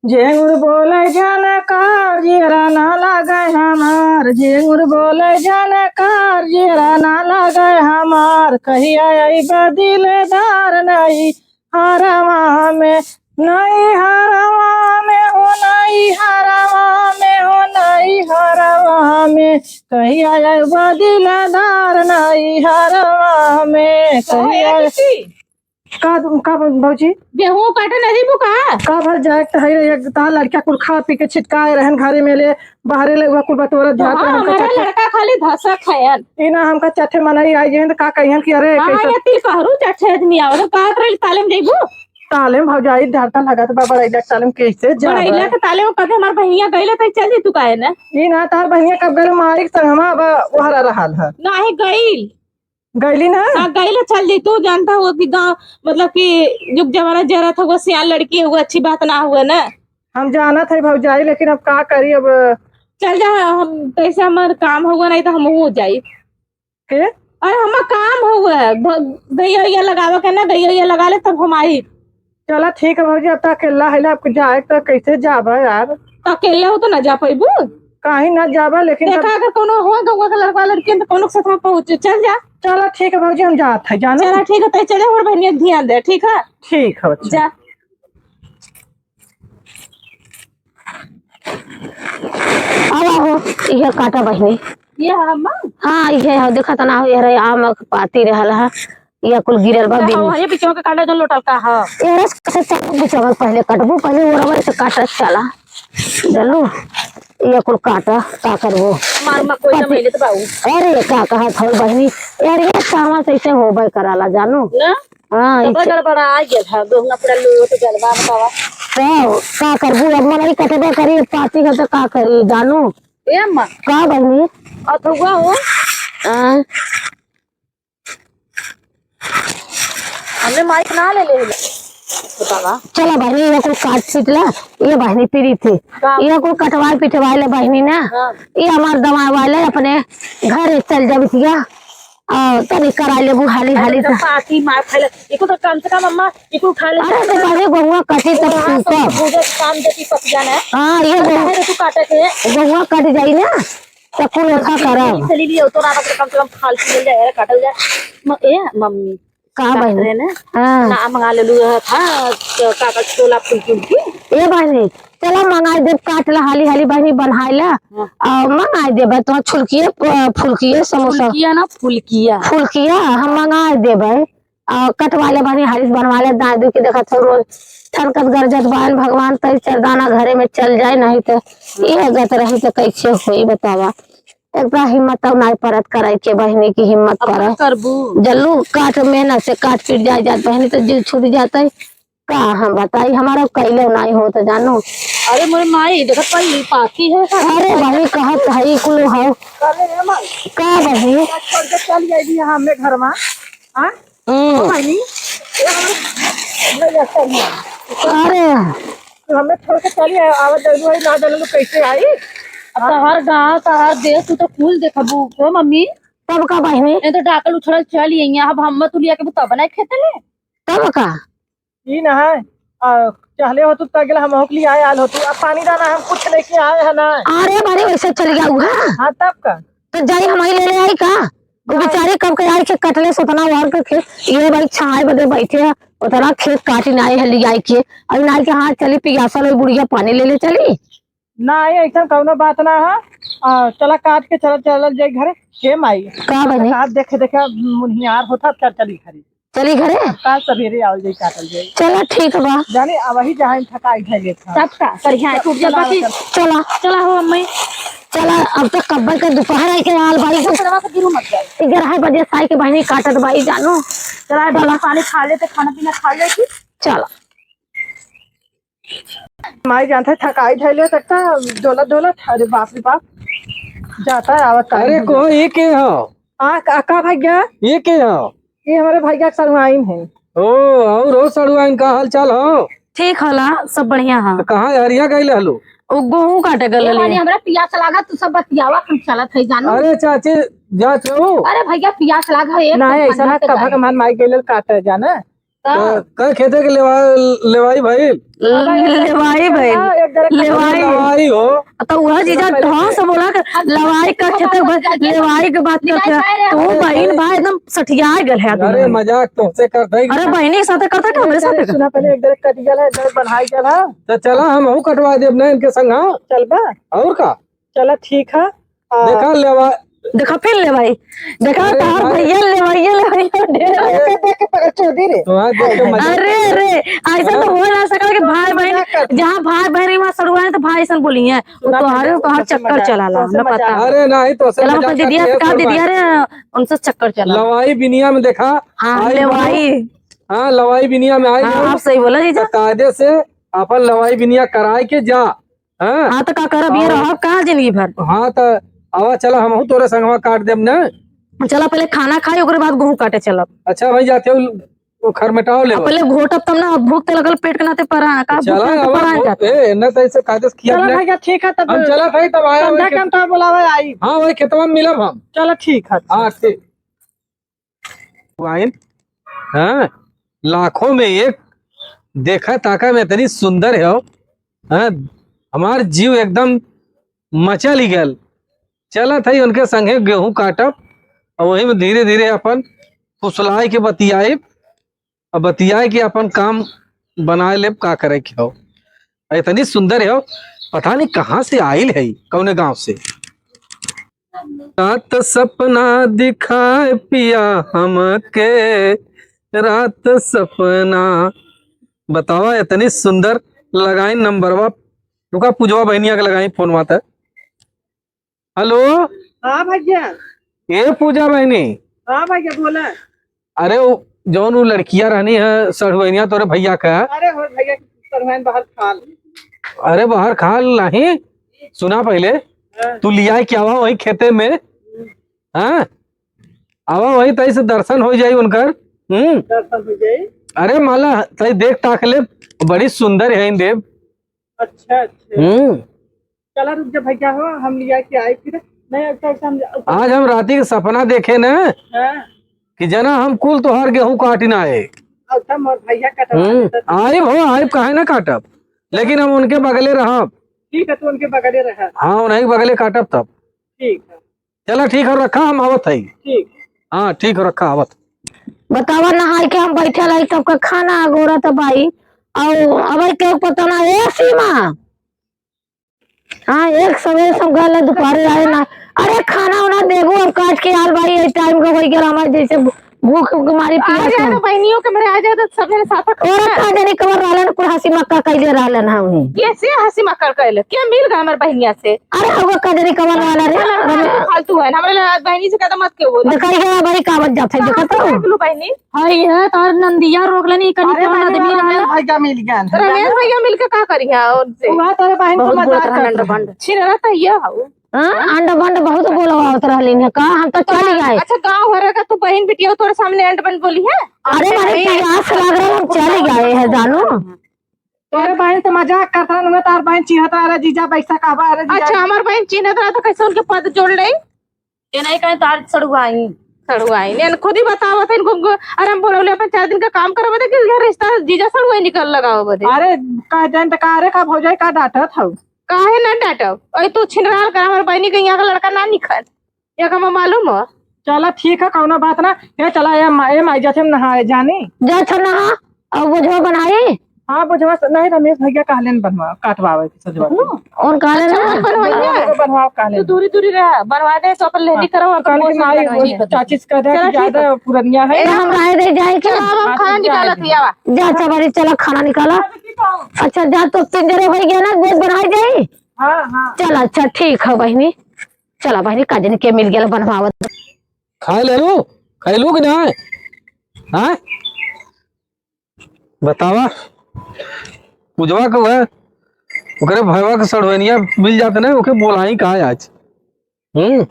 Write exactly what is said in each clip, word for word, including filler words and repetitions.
झेंगुर बोले झनकार, जियरा ना लागे हमार। झेंगुर बोले झनकार, जियरा ना लागे हमार। कहिया अइबा दिलदार, नैहरवा में, नैहरवा में हो, नैहरवा में हो, नैहरवा में। कहिया अइबा दिलदार, नैहरवा में। कहिया का, का भौजी? गेहूं काटे ना जइबू का? का भर जाए के त है, एक त लड़का कुल खा पी के छिटकाए रहन घरे में ले, बाहरे ले हुआ कुल बटोरत जात हाँ, रहन, हमरे कचट। लड़का खाली धसक हयन। ई ना हमका चट्ठे मनई आई जइहन त का कहिहन कि अरे हाँ, कैसे ये तिलकहरू चट्ठे आदमी आवत, कहत रही ताले में जइबू? ताले में भौजाई डर त लगत बा, बड़ैला के ताले में कैसे जाबे? बड़ैला के ताले में कदे हमार बहिनिया गइले त चल जी तू काहे ना? ई ना तार बहिनिया कब गइले माई के संगमा बा, ओहरा रहल ह। नाही गइल। गइली ना? हाँ, गइल चल जी। तू जानता हुआ कि गाँव, मतलब कि जुग जमाना जरा था, वो सियान लड़की है, वो अच्छी बात ना हुआ ना। हम जानत है भौजाई, लेकिन अब का करी अब। चल जा, हम तैसे हमार काम हुआ, नहीं तो हम हो जाई। के? अरे हमार काम हुआ, भ-, गइया उइया लगावे के ना, गइया उइया लगा ले तब हम आई। चला ठीक है भौजी, अब त अकेला है, अब जाए त कैसे जाबे यार? त अकेले हो त ना जा पैबू। काहे ना जाबे, लेकिन देखा, तब अगर कोनो हो गौवा के लड़का लड़की त कोनो के साथ में पहुँचे, चल जा। चला ठीक है भौजी, हम जात है, जानो। चला ठीक है, तै चले और बहनिया ध्यान दे, ठीक है? ठीक है, अच्छा। जा। अब हो, इहे काटा बहिनी। ये है अम्मा? हाँ, इहे है, देखत ना हो, ये रहे आम के पाती रहल है। ये कुल गिरल बा ए, बिन। हवा, ये बिचवा के काटा जो लोटल का ह? ये रस कैसे चल बिचवा के पहले कटबू, पहले वो रबर से काटा चला। चलू, ये कुल काटा, का करबू? मार मा कोई ना पति-, मिले तो बाऊ। अरे, का कहत हो बहिनी? यार, ये सामा कैसे होबे कराला, जानू? ना? हाँ, तो इसे गड़बड़ा आ गया था, गोहुआ पूरा लोट गल बा, बतावा। तो का करबू? अब मनई कटबे करी, पाती है तो का करी, जानू? ए अम्मा। का बहिनी? अथुआ हो? हाँ। हमने माइक ना ले ले। बतावा। चला बहिनी, ये कुल काट पीट ला। ये बहिनी पीरी थी। का? ये कुल कटवाए पिटवाए ले बहिनी ना। हाँ। ये हमार दमाए वाले अपने घर चल जा बिटिया। आ, तनी कराए लेबू हाली हाली अरे, से। पाती मार खाए ले। एको तो कम से कम अम्मा, एको उठा ले। अरे, तो बहिनी, गहुआ कटी तब और हाँ, सूखब। तो पूजा काम देती पक जाना है। हाँ, ये अब गहु-, काहे रे तू काटे के? गहुआ कट जाई ना। त कुल ओथा करब। चली लियो, तो रात के कम से कम खाल पीयल जाए, काटल जाए। म-, ए, मम्मी, का काट बहिनी? रहे ना? हाँ। ना, मंगा लेलू है, था, क-, का, का, छोला फुलकी उलकी। ए बहिनी, चला मंगाई देब, काट ला हाली हाली बहिनी, बनाई ला। हाँ। आ, मंगाई देब, तो छुलकिए, अ, फुलकिए, समोसा। फुलकिया ना, फुलकिया। फुलकिया, हम मंगाई देब। आ, कटवाले बानी, हारिस बनवाले, दाई दुई के देखत हो रोज ठनकत गरजत बान, भगवान तई चरदाना घरे में चल जाए, नहीं तो इहे गत रही तो कैसे होई बतावा। एक तो हिम्मत तो नाई परत करे के बहिनी की हिम्मत अब का करे। करबू? जल्लू काट मेहनत से काट पीट जाए जात बहिनी तो जीव छूट जात है। का हम बताई, हमारा कैले नाई होत जानू। अरे मोरे माई, देखत पाई पाती है का? अरे भाई कहत है कुल हो। अरे रे माई। का बहिनी? छोड़ के चल गई थी यहाँ हमने घर में। हाँ? हम्म। ओ बहिनी, ये हमरे, हमरे जैसा ही है। अरे। तो हमें छोड़ के चली आए, आवत जरूर है, ना जानलू कैसे आई। अब तोहार गाँव, तोहार देश, तू तो कुल देखबू, ओ मम्मी। तब का बहिनी? ये तो डाकल उछड़ल चली आई, अब हम तू लिया के तब ना खेते ले। तब का? ई ना है, आ, चहले हो तू तगेला हम होक लिया आए, आल हो तू, अब पानी दाना हम कुछ लेके आए हैं ना। अरे बड़े वैसे चल गया हुआ। हाँ, तब का? तो जाई हम ही ले ले आई का? वो बेचारे कब के आई के कटले से उतना वर्क के, ये भाई छाए बदे बैठे हैं, उतना खेत काटी ना आए हैं लियाई के, और ना के हाथ चली पियासा लोग बुढ़िया पानी ले ले चली। ना आई, ऐसा कौनो बात ना है। आ, चला काट के चला, चला जाई घरे। के माई? का बने? हाथ देखे देखे मुनियार होता, चल चली घरे। चली घरे? काल सवेरे आवल जाई, काटल जाई। चला ठीक बा। जाने अब वही जहाँ थकाई धै लेत है। तब का? बढ़िया है, टूट जा चला, बाकी। चला। चला। चला हो अम्मी। चला, अब तक कब्बल के दोपहर आई के आल बाई। चला, चला, गिरू मत जाए। ग्यारह बजे साई के बहिनी काटत बाई जानू। चला, चला। पानी खा लेते, खाना पीना खा लेती। चला। माई जानते थकाई धैले तक का डोलत डोलत, अरे बाप रे बाप, जाता है आवत अरे टाइम। को ये के हो? आ, का, का भैया? ये के हो? ये हमारे भैया के सरुआइन है। ओ, और हो सरुआइन, का हाल चाल हो? ठीक होला, सब बढ़िया है। तो कहाँ हरिया गइल हलो? ओ, गेहूं काटे गल ए, रहली। माने हमरा पियास लागा, तू सब बतियावा, हम चलत है जानू। अरे चाची, जात हो? अरे भैया, पियास लागा है, नहीं, ऐसा ना, कभक मान माई गइल काटे जाना। का? क-, क खेते के लेवा-, लेवाई भइल? लेवाई भइल। एक जरा लेवाई। लेवाई हो। तो वह जीजा ढंग से बोला कि लवाई क खेते के भइल, लेवाई के बात करत है। तो बहिन भाई एकदम सठिया गल है अरे आदमी। मजाक तोहसे करत है। अरे बहिनी के साथे करत है कि हमरे साथे करत है? सुना पहले, एक जरा कटि गल है, एक जरा बन्हाई गल है। तो चला हमहू कटवा देब ना इनके संग, हाँ? चलबा? और का? चला ठीक है। आ, देखा लेवा। देखा फिर लेवाई। देखा अरे तोहार भाई। भैया लेवाइए, लेवाइए ढेर। अरे देख के पकड़ चोदी रे। तोहार देख के मजा अरे, अरे, ऐसा तो हो ना सकल कि भाई बहन, मजाक करत है। जहाँ भाई बहन वहाँ सड़ुआ है तो भाई ऐसा बोली है। वो सुना तोहारे, पहले, तोहार तोहसे चक्कर मजाक, चलाला, तोहसे हमें पता मजाक। है। अरे नहीं, तोहसे चला मजाक अपन दीदिया से करत कहा, है दीदिया भाई। रे, उनसे चक्कर चला। लवाई बिनिया में देखा, हाँ, आई लेवाई। हाँ, लवाई बिनिया में आई हाँ, हम। आप सही बोला जीजा। तो कायदे से अपन लवाई बिनिया कराए के जा। हाँ? हाँ, तो का करब, ये और रहब कहाँ जिंदगी भर? हाँ, तो आवा, चला, हमहू तोरे संगवा काट देब ना। चला, पहले खाना खाई, ओकरे बाद गेहूं काटे चलब। अच्छा भाई, जाते हो, वो खरमेटाव ले। पहले घोटब तब ना, भूख तो लगल पेट के नाते पर, का भूख चला, नाते आवा, पर वो, जाता। ए, ना तो ऐसे कायदे से किया चला अपने। भैया, ठीक है, तब हम चला भाई, तब आया धंधा वही काम तो बुलावे आई। हाँ, वही खेतवा में मिलब हम। चला, ठीक है। हाँ, ठीक। वाइन, हाँ, लाखों में एक, देखा ताका में इतनी सुंदर है, हाँ, हमार जीव एकदम मचल ही गल। चलत है उनके संगे गेहूं काटब, और वही में धीरे धीरे अपन फुसलाए के बतियाइब, और बतियाए के अपन काम बनाए लेब, का करे के हो। इतनी सुंदर है, पता नहीं कहाँ से आइल है, कौने गांव से। रात सपना दिखाए पिया हमके, रात सपना। बतावा, इतनी सुंदर। लगाई नंबरवा। रुका, पूजवा बहनिया के लगाई फोनवा त। हेलो। हाँ भैया। ए पूजा बहनी। हाँ भैया, बोला। अरे, उ जौन उ लड़किया रहनी है सढ़ुआइनिया तोरे भैया का। अरे, हो भैया, सढ़ुआइन बाहर खाल। अरे, बाहर खाल नहीं, सुना पहले। हाँ। तू लिया के आवा वही खेते में। हाँ, आवा वही, तई से दर्शन हो जाई उनकर। हम्म। दर्शन हो जाई। अरे माला, तई देख ताक ले, बड़ी सुंदर है देव। अच्छा, अच्छा। हम्म। चला रुक जा भैया हो, हम लिया के आई फिर। नहीं, अच्छा, अच्छा, हम आज हम राती के सपना देखे न हाँ। कि जना हम कुल तोहार गेहूं काटिन आए। अच्छा, मोर भैया कटवा हम्म, देता। आइब हो, आइब, काहे ना काटब, लेकिन हम उनके बगले रहब। ठीक है, तू उनके बगले रह। हाँ, उन्हीं के बगले काटब तब। ठीक है। चला ठीक है, रखा, हम आवत है। ठीक। हाँ, ठीक है, रखा, आवत। बतावा, नहाई के हम बैठल है, सबका खाना अगोरत बाई, और अबे केहू पता ना। ए सीमा, हाँ, एक सवेरे सब गल, दुपहरे आए ना। अरे, खाना उना देबो, अब काट के आल बाई, ये टाइम का होई गेल, हमारे जैसे भूख के मारी आ पियास जाए में। तो बहनियों के मरे आ जाए तो सब जने साथ और खाना। का जनी कबर रहलन, कुल हंसी मक्का कैले रहलन है उन्हीं। कैसे हंसी मक्का कैले? क्या मिल गया हमारे बहनिया से? अरे, हवा का जनी कबर रहलन रे। हमारे लड़का फालतू है, हमारे लड़-, बहनी से कहता मत क्यों बोलो। देखा, ये बड़ी कावत जात है, देखा तो। बोलो बहनी। हाँ, ये है, तोर नंदिया रोक लेनी, कनी अरे, कौन बहनी, आदमी रमेश रहला? भैया मिल गया। तो रमेश भैया मिलके का करी है उनसे? वहाँ तोरे बहन को बहुत मजाक बोलत रहन करत अंड बंड। छिनरा तो ये हऊ। हाँ, अंड बंड बहुत बोलवावत रहलिन है का? हम तो चली गए। अच्छा, गाँव भर का तू बहन बिटिया तोरे सामने अंड बंड बोली है? अरे, अरे, पियास लग रहा, हम चली गए है, जानू। तोरे बहन से मजाक करत रहन, उहे तार बहन चिन्हत रहा, "अरे जीजा, पैसा कहबा, अरे जीजा।" अच्छा, हमार बहन चिन्हत रहा तो कैसे उनके पद जोड़ ले? ये नहीं कहे तार सड़ुआई। सड़ुआई। ने खुद ही बतावत है इनको, अरे हम बोलौले अपन चार दिन का काम करबे दे कि यहाँ रिश्ता जीजा सड़ुआई निकल लगाओ बदे। अरे, कह देन त का रे, का भौजाई का डांटत हऊ? काहे ना डांटब? ओए तू छिनराल कर, हमार बहनी के यहाँ का लड़का ना निकल। ये का मालूम हो? चला ठीक है, कौनो बात ना। ए चला, ए मा-, ए माई जाते हम नहाए जानी। जा अच्छा नहा, और बोझवा बनाई? हाँ, बोझवा स-, नहीं, रमेश भैया कहलेन बनवा, काटवावे के सजवा के। और कहलेन अच्छा, ना? हम बनवाई है? हाँ, बनवाओ कहलेन। तू दूरी दूरी रह, बनवा दे तो अपन लेनी हाँ, करो, तो अपन कहलेन बोझ कि माई, बनवाई वो है। चाची से कह दे चलो, कि ठीक ज्यादा है। पुरनिया है। ए, हम रहे दे जाए के। चलो, अब हम हाँ, खाना तो निकालत जाए ही आवा। जा, अच्छा, बड़ी चला खाना निकाला। अच्छा, जा, तो तीन जने हो गया ना, बोझ बनाई जाई। हाँ, हाँ। चल, अच्छा, ठीक है बहनी। चला बहनी, का जनी के मिल गया बनवावत। खाए ले लो, खैलू कि ना? हाँ? बतावा, पूजवा के वह, ओकरे भयवा के सड़वनिया मिल जात ना, ओके बोलाई का आज? हम्म,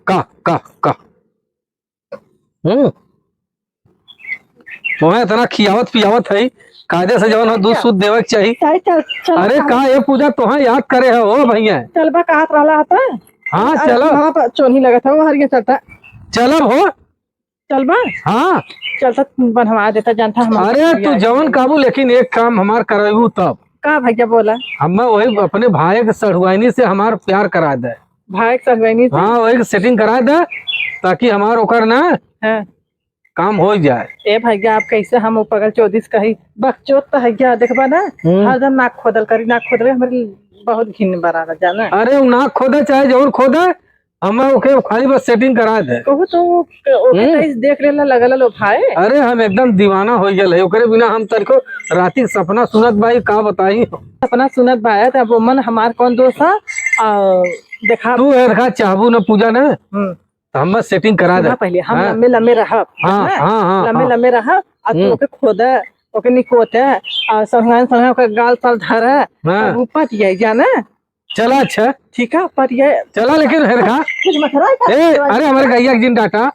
का, का, का? हम्म, तुम्हें इतना खियावत पियावत है, कायदे से जवन हो दूध सूध देवे के चाही। चल, चल, चल, अरे चल। का ये पूजा तोहे याद करे है हो भैया? चलबा कहत रहला हता। हाँ, अरे, चलो। वहाँ पर चोन्ही लगत है, वो हरिया चलता। चलब हो। चलबा? हाँ। चलता बनवा देता, जानता हमार अरे, तू जवन कहबू, लेकिन एक काम हमार करबू तब। का भैया बोला? हम वही अपने भाई के सढ़ुआइनी से हमार प्यार करा दे। भाई के सढ़ुआइनी से? हाँ, वही के setting करा दे, ताकि हमार ओकर ना हाँ। काम हो जाए। ए भैया, आप कैसे हम उ पगल चोदी से कही, बकचोद तो है क्या, देखबा ना, हम्म। हरदम नाक खोदल करी, नाक खोदले हमरे बहुत घिन बरा जाना। अरे, उ नाक खोदे चाहे जौन खोदे, हमें ओके खाली बस setting करा दे। कहू तो ओके हम्म। कैसे देख लेला लगल लो भाई। अरे, हम एकदम दीवाना हो गल है, ओकरे बिना हम तनिको राती के सपना सुनत बाई, का बताई। सपना सुनत बाया, त अब मन हमार कौन दोष है? आ, देखा तू देखा चाहबू न पूजा न, हम्म। तो हम बस setting करा दे। सुना पहले, हम हाँ। लम्बे लम्बे रहब, हाँ, है ना? हाँ, हाँ, लम्बे हाँ। लम्बे रहब, आ तू हम्म। ओके खोदे, ओके निकोते, आ सलंगान सलंगान ओके गाल साल धरे, हाँ। तब उ पट जाए, जाने? चला, अच्छा। ठीक है, पट जाए। चला, लेकिन हेर खा। कुछ मत रहा, ए, अरे, हमारे गैया के जिन डाटा,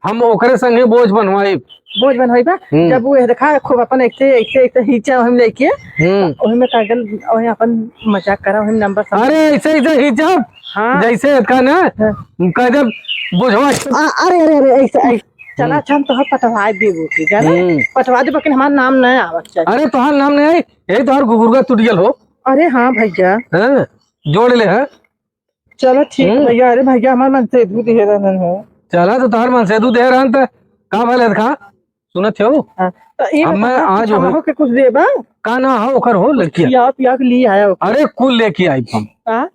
हम ओकरे संगे बोझ बनवाई। बोझ बनवाई बा? हम्म। जब वो हेर खा, खूब अपन ऐसे, ऐसे, ऐसे हिंचा हम लेके, हम्म। वही में कागल, वही अपन मजाक करा, वही नंबर सब। अरे, ऐसे, ऐसे हिंचा? हाँ। जैसे का ना, हाँ। कह दे, बोझवा। आ, अरे, अरे, अरे, ऐसे, ऐसे। चला, हम्म। अच्छा, हम तोहर पटवा देबो के, जाने? हम्म। पटवा देबो, लेकिन हमार नाम नहीं आवत चाहिए। अरे, तोहार नाम नहीं आई, यही तोहार गुगुरगा टूट गल हो। अरे हाँ भैया। हाँ, जोड़ ले है। चलो ठीक है हम्म। भैया। अरे भैया, हमार मनसेधू दिहे रहन हो। चला, तो तोहार मनसेधू दिहे रहन त का भले हेर खा? सुनत हो? हाँ। तो ये हम बता, आज कुछ हो हो के कुछ देबा? का ना हो ओकर हो लड़किया? खिया पिया के लिए आया हो। अरे, कुल लेके आई हम। हाँ?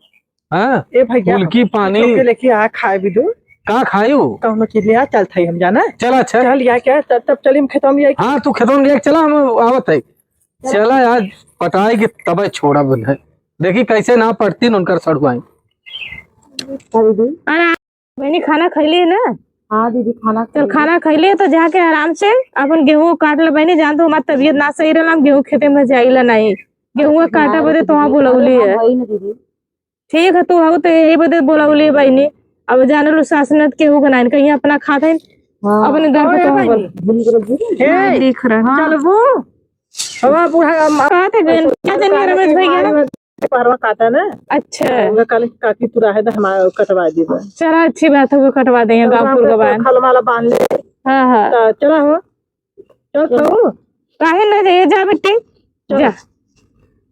हाँ? ए भैया, फुलकी पानी। ओके लेके आ, खाए भी दू। का खायू? कौनो चीज ले आ, चल थाई हम जाना। चला, अच्छा। चल या क्या, तब, तब चली हम खेतवा में जाई। हाँ, तू खेतवा में लेके चला, हम आवत है। चला। चला, आज पटाई के तबे छोड़ा बन है। देखी कैसे ना पटतीन उनकर सड़ुआई। हाँ दीदी। अरे, बहनी, खाना खैली है ना? हाँ दीदी, खाना चल, खैली। खाना खैली है तो जाके आराम से अपन गेहूं काट ले बहनी। जान तो हमार तबीयत ना सही रहला, हम गेहूं खेते में जाइला नहीं। गेहूं काटा बदे तो वहाँ बुलौली है। वही ना दीदी। ठीक है, तू हऊ तो यही बदे बोलौली बहिनी। अब जाने लो सास ननद केहू के नाइन, कहीं अपना खात है, हाँ। अपने दर पे तो बोल। हे, हाँ, दिख रहा। हाँ। चलबू? हवा बूढ़ा, हम, का थे गन? क्या जानिए रमेश भैया? परवा काटा ना। अच्छा। उनका काली काकी तू रहे तो हमारा कटवा दी बा। चला, अच्छी बात है, वो कटवा देंगे, तो गाँव वहाँ पुर पे के बाद। खलमाला बांध ले। हाँ, हाँ। तो चला हो। चल, चल। खाओ। काहे ना जाइए, जा बेटी, चल। जा।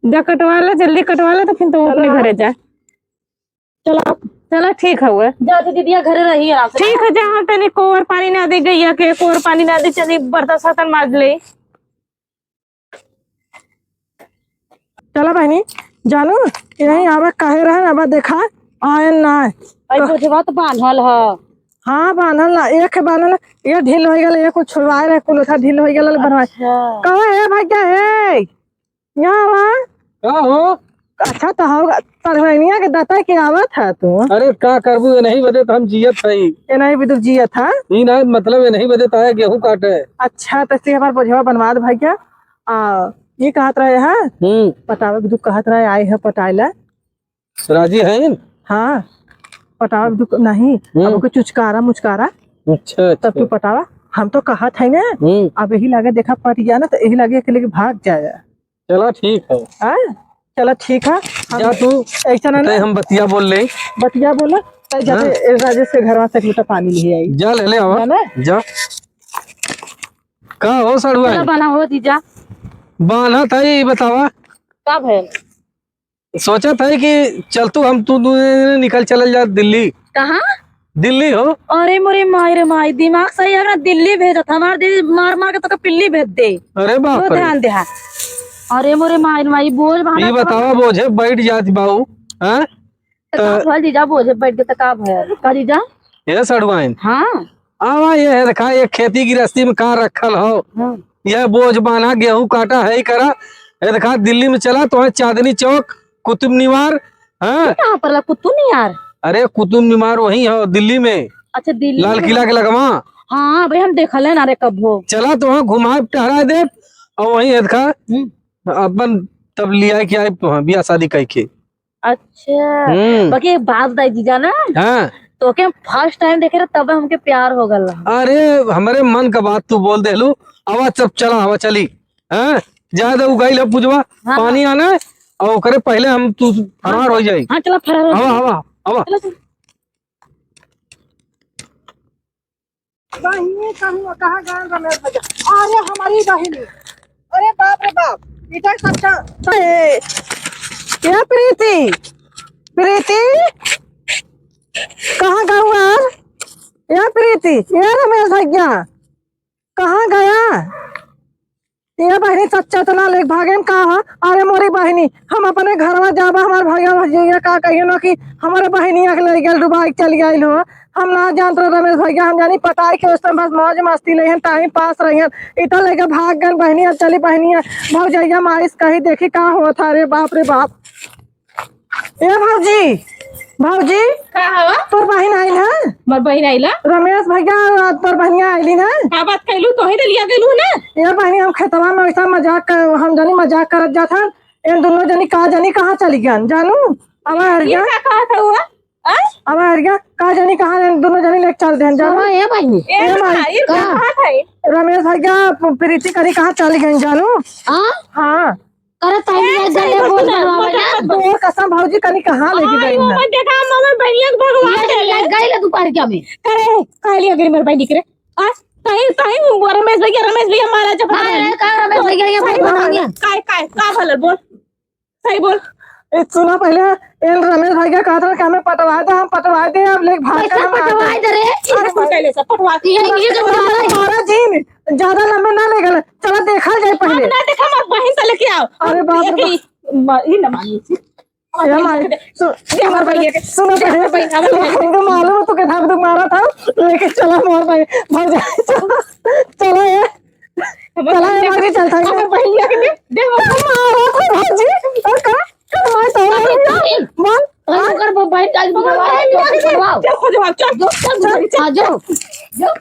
जा कटवा ला, जल्दी कटवा ला, तो फिर तू अपने चला। घरे जा। चला। चला, ठीक हवे। जा, जा, दीदिया घरे रही आराम से। ठीक है, जा, हम तनी कोर पानी ना दे गैया के, कोर पानी ना दे, चली बर्तन सर्तन माज ले। चला बहिनी, जानू, यही आवा काहे रहन, अब देखा, आयन ना आए। आई तो बोझवा तो बान्हल ह। हाँ, बान्हल ना, एक बान्हल, ये ढील हो गल, ये कुछ छुड़वाए रहे, कुल उठा ढील हो गल, बनवाए। अच्छा। कहो, हे भैया, हे, यहाँ आवा। का हो? अच्छा, तो हो, तड़वैनिया के दता के आवत है तू। अरे, का करबू, ये नहीं बदे तो हम जियत हई। ये नहीं बदे जियत है? ई ना, मतलब, ये नहीं बदे तो आया गेहूं काटे। अच्छा, तो से हमार बोझवा बनवा दे भैया। आ, ये कहत रहे हैं, हम्म। पटावे के दुख कहत रहे, आए हैं पटाए ला। राजी हैं? हाँ, पटावे के दुख नहीं, हम्म। अब ओके चुचकारा मुचकारा। अच्छा, तब अच्छा। तू पटावा, हम तो कहत है ना, हम्म। अब यही लागे देखा पट गया ना, तो यही लागे के लेके भाग जाए। चला ठीक है। हाँ? चला ठीक है। हम जा तू, ऐसा ना तै ना। हम बतिया बोल ले। बतिया बोला, तै जाते हाँ। ए, राजेश के घरवा से एक लोटा पानी ले आई। जा ले ले आवा। है ना? जा। का हो सड़ुआ? चला बना हो जीजा। बान्हा था ये बतावा। का भयल? सोचा था कि चल तू हम तू दू निकल चलल जा दिल्ली। कहाँ? दिल्ली हो। अरे मोरे माई रे माई, दिमाग सही है ना, दिल्ली भेजत, हमार दीदी मार मार के तोके पिल्ली भेज दे। अरे बाप रे। ध्यान दे। अरे मोरे माई रे माई, बोझ बहाना ये बतावा, बोझे बैठ जात बाऊ, हाँ? तो का भल जीजा, बोझे बैठ के तो का भल? का जीजा? ये सड़ुआइन। हाँ। आवा ये है देखा, ये खेती गृहस्थी में का रखल हो? हाँ। ये बोझ बान्हा, गेहूं काटा है ही करा। ये देखा, दिल्ली में चला तो है चांदनी चौक, कुतुब मीनार, हाँ? ये कहाँ पर ला कुतुब मीनार? अरे, कुतुब मीनार वही है, दिल्ली में। अच्छा, दिल्ली लाल में। किला के लगवा। हाँ, भाई, हम देखल है ना रे कबो। चला, तो वहाँ घुमाए टहराए दे, और वहीं, ए, देखा, हम्म। अपन तब लिया के आए, तो हाँ, बियाह शादी कह के। अच्छा, हम्म। बाकी एक बात बताई जीजा ना, हाँ। तो के हम first time देखे रहे, तब हमके प्यार हो गल रहा। अरे, हमरे मन का बात तू बोल देलू, आवा, चल, चला, आवा, चली। हाँ, जा दे, उ गइल है पूजवा, हाँ। पानी आना है, और ओकरे पहले हम तू फरार हो जाई। हाँ, चला, फरार हो आवा, जाई। आवा, आवा। चला, चला। बहिनी कहूँ कहाँ गए रमेश भैया? अरे हमारी बहिनी, अरे बाप रे बाप, इधर सच्चा। ए, ए प्रीति, प्रीति, कहाँ गऊ यार? ए प्रीति, ए रमेश भैया, कहाँ गया? ए बहिनी, सच्चा तो ना लेके भागे में का हो? अरे मोरी बहिनी, हम अपने घरवा जाबा, हमार भैया भैया का कहियो ना कि हमारे बहिनिया के ले गए डुबाई के चली गई हो। हम ना जानत रहे रमेश भैया, हम जानी पटाई के उस टाइम बस मौज मस्ती ले हैं, टाइम पास रही हैं। इतना लेके भाग गए बहिनी, अब चली बहिनिया भौजैया मारिस कही देखी का होत है। अरे बाप रे बाप। ए भौजी, भौजी, का हवा? तोर बहिन आइल है? मोर बहिन आइल है? रमेश भैया और तोर बहिनिया आइली ना? का बात कैलू? तोहे दलिया गेलू ना? ए बहिनी, हम खेतवा में वैसा मजाक कर, हम जानी मजाक करत जात हन। इन दोनों जनी का जानी कहाँ चली गन, जानू? अब हर ये गया, का कहत हुआ? आ? अब हर गया, का जानी कहाँ इन दोनों जनी लेके चल देन, जानू? हाँ, ए बहिनी। ए ए माई, माई, का? कहाँ है? रमेश भैया प-, प्रीति करी कहाँ चली गई, जानू? हाँ? हाँ। अरे तनी ए, गले सही बोल बात ना, बनवावे मत ना। मत बोल। तोर कसम भौजी कनी कहाँ लेके आई गई वो ना? मत देखा, हम हमर बहिनिया के भगवान ये दे ले। गई ले दोपहर क्या में? करे, कहली अगर मेरे बहिनी करे। आ, कहीं, कहीं वो रमेश भैया, रमेश भैया मारा जब हाँ, हमारे। ये का रमेश भैया, ये तो भाई सही बोल। बहिनिया। काय, काय, का भलर बोल? सही बोल। ए, सुना पहले, इन रमेश भैया कहत रहे कि हमें पटवा दे, हम पटवा दे, अब लेके भाग कैसे कर हम आ पटवा गए। दे रे? अरे, पटवा दे, पटवा दे। ये, ये जो मारा है। मारा जीन, ज्यादा लंबे ना ले गए। चला देखल जाए हम पहले। ना देखा, हमार बहिन से लेके आओ। अरे बाप रे बाप। ये ना मानी थी। ए माई, सु-, दे हमार बहिनिया के। सुनो दे पहले, हमार बहिन, हमार बहिन। तुमको मालूम है, तू के धाक धूक मारा था, लेके चला हमार भाई, भाग जा, चला, चला ए, चला ए, भाग चलता है। हमार बहिनिया के दे, दे हमार मारा था भाजी, और का? कर मार तो अरे, नहीं, अरे। बोल, अरे, हाँ? ओकर ब-, बहिन का हमार बहिनिया के दे, दे, खोजवा, चल, चल, चल, चल। हाँ, जो, जो।